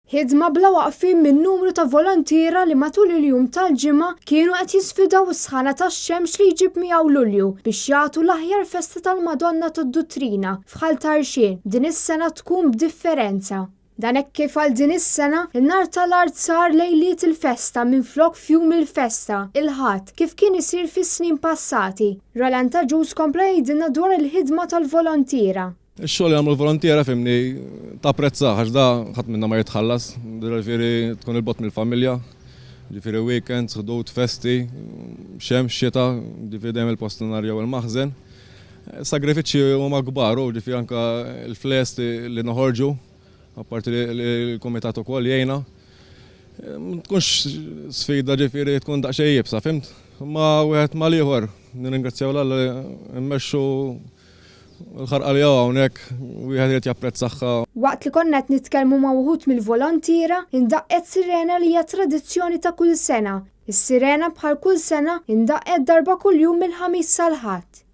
Ħidma bla waqfien minn numru ta' volontiera li matul il-jum tal-Ġimgħa kienu qed jisfidaw is-sħana tax-xemx li jġib miegħu Lulju biex jagħtu l-aħjar festa tal-Madonna tad-Duttrina f'Ħal Tarxien din is-sena tkun b'differenza. Dan hekk kif għal din is-sena, in-nar tal-art sar lejliet il-festa minflok f'jum il-festa, il-Ħadd, kif kien isir fis-snin passati. Roland Agius kompla jgħidilna dwar il-ħidma tal-volontiera. Ix-xogħol li jagħmlu l-volontiera fimni tapprezzah għax da ħadd minna ma jitħallas, ġifieri tkun 'il bogħod mill-familja, ġifieri weekends, ħdud, festi, xemx, xita, ġifieri dejjem il-post nhar jew il-maħżen. Sagrifiċċji huma kbar u ġifieri anke l-fles li noħorġu, apparti li l-kumitat ukoll jgħinna. Ma tkunx sfida ġifieri tkun daqsxejn iebsa, fimt? Imma wieħed mal-ieħor nirringrazzjaw 'l Alla mmexxu L-ħarqa li hawn hawnhekk wieħed irid japprezzaha. Waqt li konna qed nitkellmu ma' wħud mill-volontiera, indaqqet sirena li hija tradizzjoni ta' kull sena. Is-sirena bħal kull sena indaqqet darba kuljum mill-Ħamis sal-Ħadd.